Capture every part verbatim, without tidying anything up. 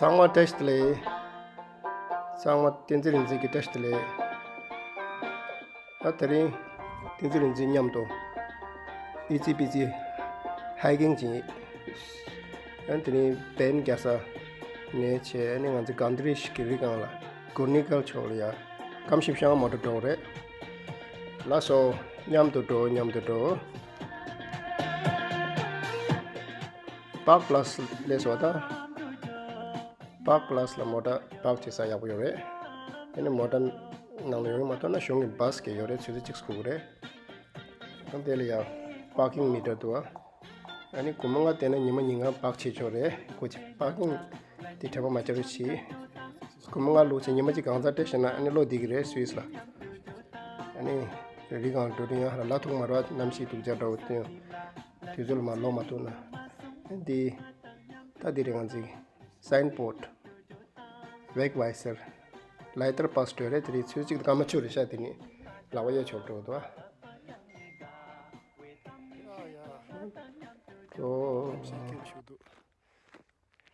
ཚང་མ་བཀྲ་ཤིས་བདེ་ལེགས། ཚང་མ་བསྟན་འཛིན་རིག་འཛིན་གྱི་བཀྲ་ཤིས་བདེ་ལེགས། ད་དེ་རིང་བསྟན་འཛིན་རིག་འཛིན་མཉམ་དུ་ཨི་ཙི་པི་ཙི་ཧའི་ཀིང་བྱེད། ཨ་དེ་རིང་བན་རྒྱ་ས་ནས་བྱས་ཨ་ནི་ང་ཚོ་གྷན་དྷི་རིཤ་གི་རི་སྒང་ལ་གུར་ནི་གལ་ཕྱོགས་ལ་ཡ་ཀམ་ཤིབ་ཤང་མོ་ཊ་འགྲོ་གི་རེད། ལགས་སོ། མཉམ་དུ་འགྲོ། མཉམ་དུ་འགྲོ། པཱག་པ་ལཱས་སླེབས་སོང་ད། པཱག་པ་ལཱས་ལ་མོ་ཊ་པཱག་བྱེད་ས་ཡག་པོ་ཡོད་རེད། ཨ་ནི་མོ་ཊ་ནང་ལ་ཡོང་གི་མ་ཐུབ་ན་གཞུང་གི་བཱས་ཀྱི་ཡོད་རེད། ཆུ་ཚོད་གཅིག་སྒུག་དགོས་རེད། ཨ་དེ་ལ་ཡང་པཱར་ཀིང་མི་ཊར་འདུག་ཨ། ཨ་ནི་སྒོར་མོ་ལྔ་བསྡད་ན་ཉི་མ་ཉིན་གང་པཱག་བྱེད་ཆོག་རེད། སྒོ་ཕྱེ་པཱར་ཀིང་དེ་དྲན་པ་མ་བརྗེད་རོགས་གྱིས། སྒོར་མོ་ལྔ་བླུགས་བྱས་ཉི་མ་གཅིག་གང་ཚར་སྤྲད་ཤེས་ན་ཨ་ནི་བློ་བདེ་གི་རེད་སུད་སི་ལ། ཨ་ནི་རི་སྒང་ལ་འགྲོ་དུས་ཡང་ལ་ཐུག་མ་རེད། གནམ་གཤིས་སྡུག་ཅག་འདྲ་བོ་དེ་དུས་ཚོད་ལ་མར་ལོག་མ་ཐུབ་ན། ཨ་འདི་ད་འདི་རེད་ང་ཚོའི་སའིན་བྷོཌ། ཝེག་ཝའི་ཟེར། ལའི་ཏར་པཱ་སི་འགྲོ་རེད། དེ་རིང་ཆུ་ཚོད་གཅིག་དང་སྐར་མ་བཅུ་རེད་ཤག་དེ་ནི་ལག་པ་གཡས་ཕྱོགས་འགྲོ་འདུག་ཨ། ཨོ།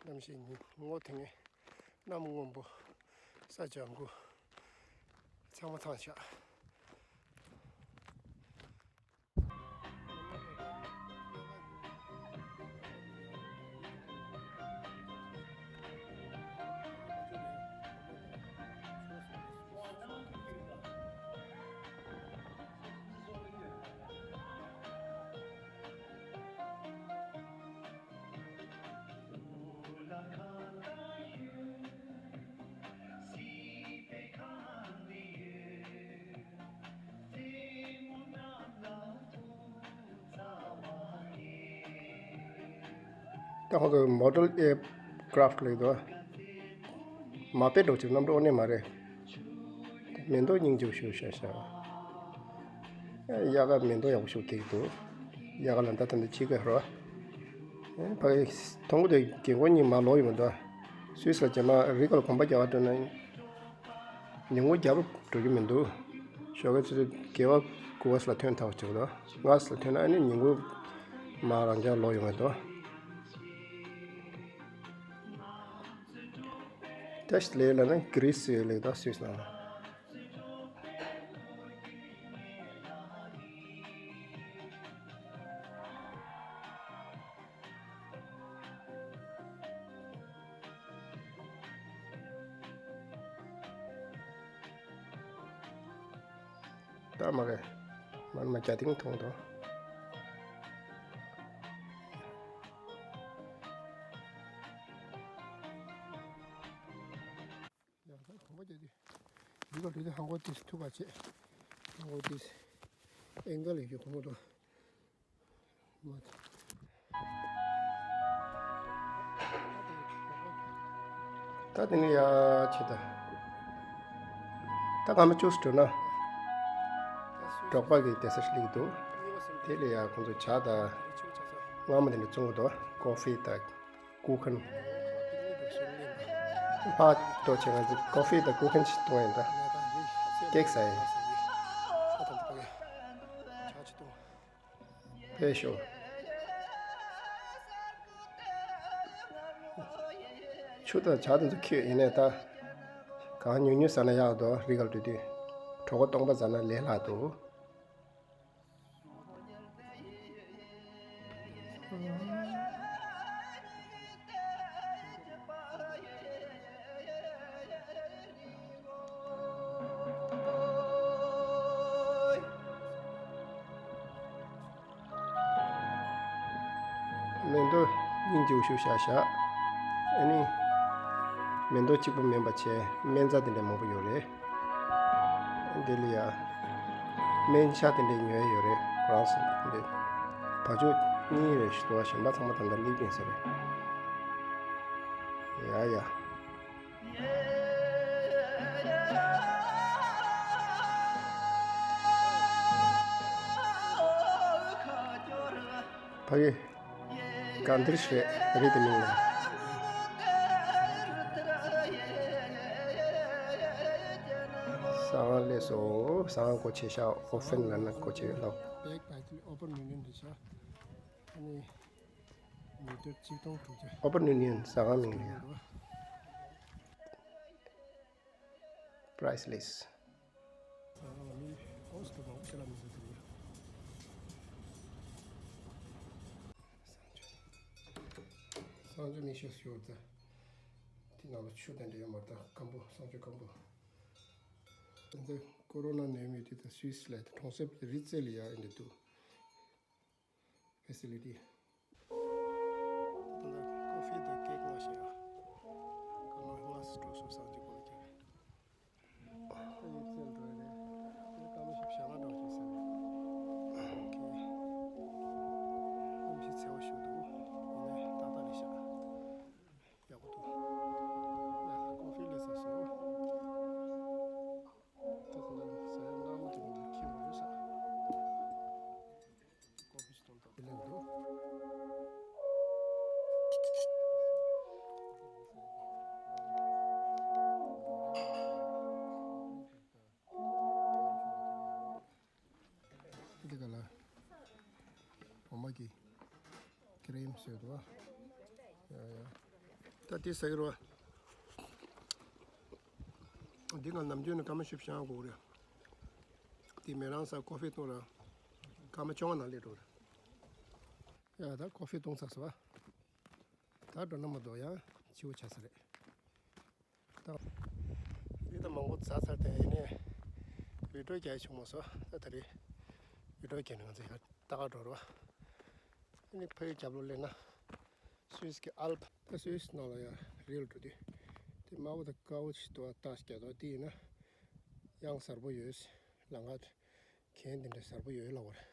གནམ་གཤིས་ཉི་ངོ་དེ་ངས་གནམ་སྔོན་པོ་ས་ལྗང་གུ་ཚང་མ་ཚང་ཤག་ད་ཁོང་ཚོ་མོ་ཌེལ་ཨེར་ཀ་རཕ་ཊི་ལེགས་འདུག་མ་དཔེ་འགྲོ་ཆེ་རྣམ་གྲངས་ཨོ་ནེ་མ་རེད། མེ་ཏོག་སྙིང་རྗེ་པོ་ཞིག་ཤ་ཤ། དབྱར་ཁ་མེ་ཏོག་ཡག་པོ་ཞིག་སྐྱེ་གི་འདུག་དབྱར་ཁ་ལ་ད་ད་འདི་ཕྱི་ཁ་རོ། ཕ་གི་མཐོང་གི་འདུག་རྒན་རྒོན་གཉིས་མར་ལོག་ཡོང་གི་འདུག་སུད་སི་ལ་རྗེས་མ་རི་སྒང་ལ་གོམ་པ་རྒྱག་ག་འགྲོ་ན། ཉིན་གུང་རྒྱབ་འགྲོ་རྒྱུ་མི་འདུག་ཞོགས་ཀའི་ཆུ་ཚོད་བརྒྱད་པ་དགུ་པ་ཙམ་ལ་ཐོན་ཐག་ཆོད་འདུག་ལྔ་པ་ཙམ་ལ་ཐོན་ན་ཨ་ནི་ཉིན་གུང་མར་རང་འཇགས་ལོག་ཡོང་གི་འདུག་ཏེ་ཤི་ལེ་ལ་ནི་གྷི་རི་སི་ལེ་དང་སུད་སི་ནང་། ད་མ་རེད། མ་མ་རྒྱ་ཏིང་མཐོང་དོ། ཡང་ད་གོམ་པ་རྒྱག་དུས། འདི་ག་འགྲོ་དུས་ཧང་གོ་ཏིས་ཐུག་ག་བྱེད། ཧང་གོ་ཏིས། ཨེང་གལ་ཡོད་གོམ་པ་དང་། ད་དེ་ནས་ཡར་ཕྱིན་ད། ད་སྐར་མ་བཅུ་ཙམ་འགྲོ་ན། འབྲོག་པ་གི་སྡོད་ས་ཞིག་སླེབས་འདུག་དེ་ལ་ཡར་ཁོང་ཚོ་ཇ་དང་། མངར་མོ་དེ་འདྲ་བཙོང་གི་འདུག་ཀོ་ཕི་དང་། ཀུ་ཁན། ཕར་འགྲོ་བྱས་ང་ཚོ་ཀོ་ཕི་དང་ཀུ་ཁན་ཞིག་བཏུང་ཡིན་ད། ཀེག་ཟ་ཡིན། ཕེབས་ཤོག་ཆུ་དང་ཇ་དེ་ཚོ་ཁྱོད་ཡིན་ནས་ད། གང་ཉུང་ཉུང་ཟ་ན་ཡག་འདུག་རི་སྒང་འགྲོ་དུས། གྲོད་ཁོག་སྟོང་པ་ཟ་ན་ལས་སླ་འདུག་མེ་ཏོག་སྙིང་རྗེ་པོ་ཞིག་བཞག་བཞག་ཨ་ནི། མེ་ཏོག་གཅིག་པོ་མིན་པ་བྱས་སྨན་རྩྭ་དེ་འདྲ་མང་པོ་ཡོད་རེད། འདི་ལ་ཡ། སྨན་ཆ་དེ་འདྲ་ཉོས་ཡོད་རེད་ཁོ་རང་ཚོ་འདི། བ་ཕྱུགས་གཉིས་རེད་ཞུ་དོ་གཞན་པ་ཚང་མ་ད་ལྟ་སླེབས་ཀྱིན་ཟེར་རེད། ཡ་ཡ། ཕ་གི། ག་འདིར་ཞེས་རེད་དེ་མིན་ལ། ཟ་ཁང་སླེབས་སོ། ཟ་ཁང་སྒོ་ཕྱེ་ཤག་ཨོ་ཕན་ལབ་ན་སྒོ་ཕྱེ་ལོ། Back by the Open Union འདི་ཤག་ཨ་ནི། མི་ཐེར་གཅིག་སྟོང་དྲུག་བརྒྱ། Open Union ཟ་ཁང་མིང་རེད་ཡ། Priceless. ས་ལ་མི་ཨོ་སི་ཀོ་མང་པོ་ཞིག་ལ་མི་ཟེར་དུས། གསང་སྤྱོད་མི་ཤོད་ཤོར་ད། དེ་ནང་ལ་ཆུ་དང་འབྲེལ་ཡོད་མ་རེད་ད། སྐམ་པོ། གསང་སྤྱོད་སྐམ་པོ། འདི་ཀོ་རོ་ན་ནད་མེད་དེ་ད་སུད་སི་ལ་ད་གྲོང་གསེབ་རི་རྩེ་ལ་ཡ་ཨེ་འདྲ་འདུག་ཕེ་སི་ལི་ཊི། ད་ལྟ་ཀོ་ཧྥི་དང་ཀེག་མ་ཤེས་ཡ། ཀ་མ་ལ་སི་སྤྲོ་སོ་སང་གི་གོ་ལ་ཁྱེར། ཨ་ཡིག་ཚད་འགྲོ་ཡ་རེད། དེ་ཀ་མ་ཤེས་བྱ་ང་འགྲོ་ཅེས་ཟེར་ནས། ཨོ་ཁེ། ཀ་མ་ཤེས་ཚེ་བ་ཞུ་འདུག་ཡིན་ནའི་ཏག་ཏག་རེད་ཤག་ཡག་པོ་འདུག་ཡ་ཀོ་ཧྥི་ལས་ས་སོ། ད་ཁོ་ལ་ཟ་ཡ་མངར་མོ་དེ་མི་འདུག་ཁྱི་མོ་ཡོད་ས། ཀོ་ཧྥི་སྟོང་ཐོག་ལེན་འདུག་འདི་ག་ལ། འོ་མ་གི་ཀི་རེམ་བཟོས་འདུག་ཨ། ཡ་ཡ། ད་དེ་ཟ་གི་རོ། འདི་ང་ནམ་རྒྱུན་ནས་སྐར་མ་བཞི་བཅུ་ཞང་དགོས་རེད། དེ་མེ་རང་ས་ཀོ་ཧྥི་བཏུང་ར། སྐར་མ་བཅོ་ལྔ་ནང་སླེབས་འགྲོ་རེད། ཡ་ད་ཀོ་ཧྥི་བཏུང་ཚར་སོང་ཨ། ད་འགྲོ་ན་མ་གཏོགས་ཡང་འཕྱི་བོ་ཆགས་ས་རེད། ད་འདི་ད་མང་པོ་ཟ་ཚར་ཏེ་ཡིན་ནའི་བི་ཌིའོ་རྒྱག་ཡ་བྱུང་མ་སོང་། ད་ད་རེས་བི་ཌིའོ་རྒྱག་ནས་ང་ཚོ་ཡར་ལྟ་ག་འགྲོ་རོགས། ཨ་ནི་ཕ་ཡུལ་རྒྱབ་ལོགས་སླེབས་ན་སུད་སི་གི་ཨལ་ཕ། ད་སུད་སི་ནང་ལ་ཡ་རི་ལ་འགྲོ་དུས་དེ་དམར་པོ་དང་དཀར་པོ་ཞིག་འདུག་ཨ། རྟགས་ཤིག་རྒྱག་འདུག་དེ་ཡིན་ན་གཡང་གཟར་པོ་ཡོད། ལམ་ཁ་གྱེན་དེ་འདྲ་གཟར་པོ་ཡོད་ལབ་པ་རེད།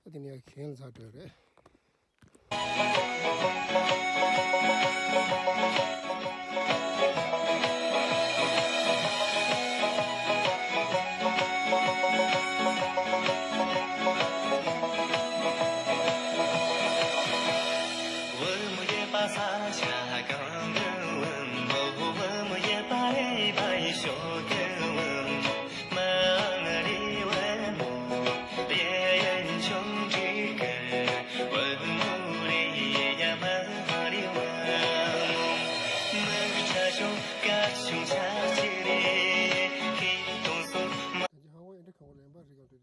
ད་དེ་ནས་ཡར་གྱེན་ལ་འཛེགས་འགྲོ་ཡ་རེད། ད་ཅི་ཧ་གོ་ཨེ་འདྲ་གང་བོ་ལེན་པ་རིག་ག་འགྲོ་དུས། རྒྱུ་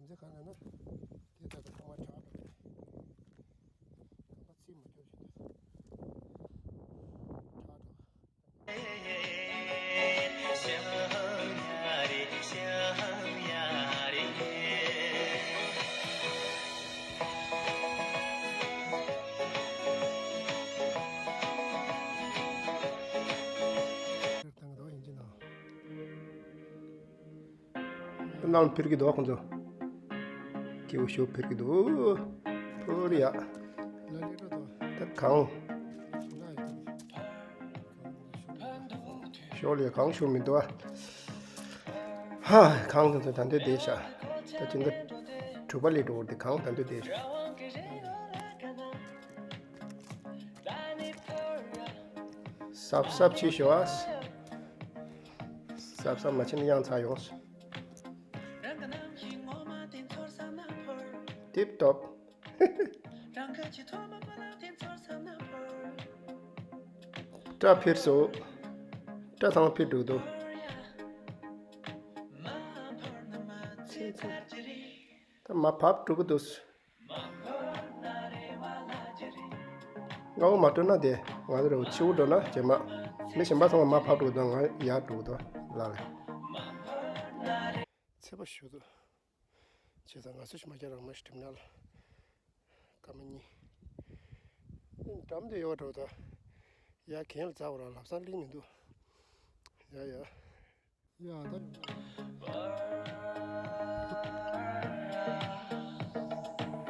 མཚན་གང་ལབ་ན། དེ་ལྟར་དུ་ཁོ་མ་དྲག་འགྲོ་དུས། ཁང་པ་རྩིས་མ་སྐྱོར་བྱེད་དུས། དྲག་འགྲོ། ནང་ཕེབས་ཀྱི་འདུག་ཁོང་ཚོ། སྐྱིད་པོ་ཞིག་ཕེབས་ཀྱི་འདུག་ཕུར་ཡ། ད་གང་། ཞོར་ལ་གང་ཞུ་མི་འདུག་ཨ། ཧ། གང་དེ་ཚོ་ད་འདོད་བསྡད་ཤག་ད་ཅི་འདི་དྲུག་པ་ལས་འགྲོ་བར་དེ་གང་ད་འདོད་བསྡད་ཤག་གཟབ་གཟབ་བྱེད་ཤོག་ཨ། གཟབ་གཟབ་མ་བྱས་ན་གཡང་ཚ་ཡོང་། ཏིབ་ཏོབ། སྐྲ་འཕེར་སོང་། སྐྲ་ཚང་འཕེར་འགྲོ་གི་འདུག་ད་མར་བབས་འགྲོ་གི་འདུག་སྔ་པོ་མ་འགྲོ་ན་དེ་ང་ཚོ་རེ་བ་ཕྱི་པོ་འགྲོ་ན་རྗེས་མ་མི་གཞན་པ་ཚང་མ་མར་བབས་འགྲོ་གི་འདུག་ང་ཡར་འགྲོ་གི་འདུག་ལ་ལ། ཚད་པ་ཞུ་འདུག་བྱས་ཙང་ང་ཚོ་ཞིག་མ་རྒྱག་རང་མ་ཞིག་གྲིམ་ནལ་སྐར་མ་གཉིས། འགྲམ་དེ་ཡོད་འགྲོ་ད། ཡ་གན་ལ་འཛག་པ་རང་ལབ་སང་གླིང་མི་འདུག་ཡ་ཡ། ཡ་ད།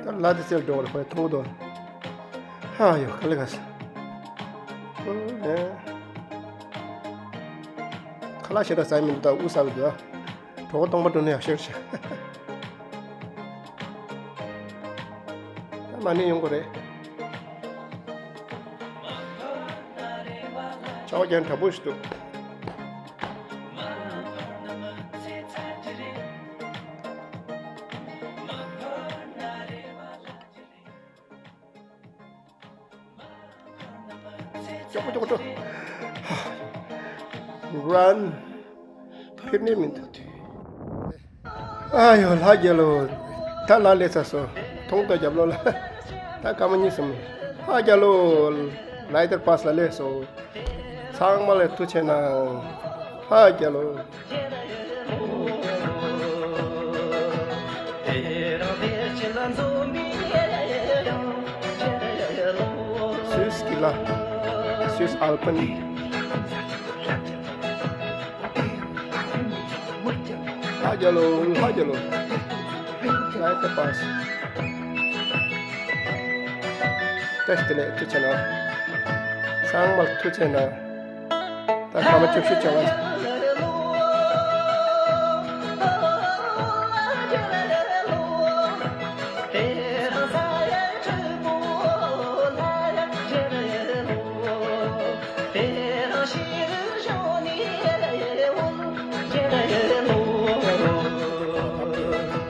ད་ལ་དེ་སེལ་འགྲོ་བར་ཁོས་མཐོང་དོ། ཧ་ཡོ་ག་ལེ་ག་ས། ཨོ་ཨེ། ཁ་ལག་ཞེ་དྲག་ཟ་ཡི་མི་འདུག་ད་དབུགས་ཟ་གི་འདུག་གྲོད་ཁོག་སྟོང་པ་འགྲོ་ན་ཡག་ཤོས་རེད་ཤག་ད་མ་ཎི་ཡོང་གི་རེད། ཆར་པ་ཀྱང་དྲག་པོ་ཞིག་འདུག་ཅོག་ཅོག་ཅོག་ཧ། Run. ཕེབས་ནས་མི་འདུག་དུས། ཨ་ཡོ་ལྷ་རྒྱལ་ལོ། ད་ལ་ལས་ཚ་སོ། ཐོང་ཏོ་རྒྱབ་ལོ་ལ། ད་ཀ་མ་གཉིས་སམ། ལྷ་རྒྱལ་ལོ། ལའི་ཏར་པཱས་ལ་ལས་སོ། ཚང་མ་ལ་ཐུགས་ཆེ་གནང་། ལྷ་རྒྱལ་ལོ། སུད་སི་ཀི་ལ། སུད་སི་ཨལ་པན། ལྷ་རྒྱལ་ལོ། ལྷ་རྒྱལ་ལོ། ལའི་ཏར་པཱས། བཀྲ་ཤིས་བདེ་ལེགས། ཐུགས་ཆེ་གནང་། ཚང་མར་ཐུགས་ཆེ་གནང་། ད་སྐར་མ་བཅུ་བཞི་བྱུང་བ།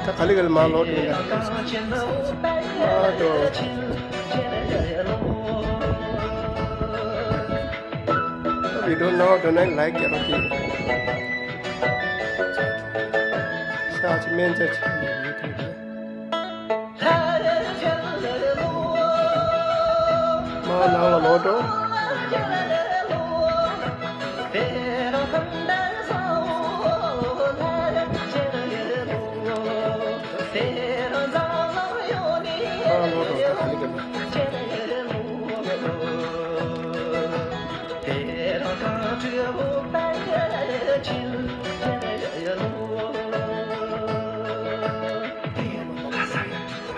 ད་ག་ལེ་ག་ལེ་མར་ལོག་འགྲོ་ཡིན་ད། མར་འགྲོ། ད་བི་ཌིའོ་ནང་འགྲོ་ན་ལའིཀ་རྒྱག་རོགས་གྱིས། ཤ་ཆི་སྨན་ཆ་ཆི། མར་ནང་ལ་ལོག་འགྲོ། མར་ལོག་འགྲོ། ད་ག་ལེ་ག་ལེ།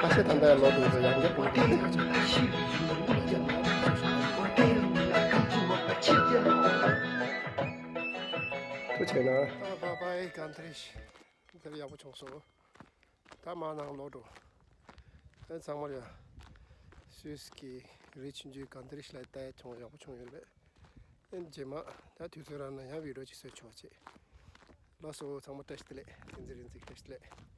ཁ་ཤས་ད་ལྟ་ལོག་འདུག་ཟེར་ཡང་བསྐྱར་གོང་དུ་ཐུགས་ཆེ་གནང་། བཱའི་བཱའི། ག་འདྲ་རེད། དེ་ལ་ཡག་པོ་བྱུང་སོང་། ད་མར་ནང་ལོག་འགྲོ། ཨེ་ཚང་མར་ཡ། སུད་སི་གི་རི་ཆུང་ཆུང་ག་འདྲ་ཞིག་ལ་ལྟ་ཡ་བྱུང་། ཡག་པོ་བྱུང་ཡོད་རེད། ཨེ་རྗེས་མ་ད་དུས་ཚོད་རག་ན་ཡང་བི་ཌིའོ་ཅིག་བཟོས་ཆོག་ཅེས། ལགས་སོ། ཚང་མ་བཀྲ་ཤིས་བདེ་ལེགས། བསྟན་འཛིན་རིག་འཛིན། བཀྲ་ཤིས་བདེ་ལེགས།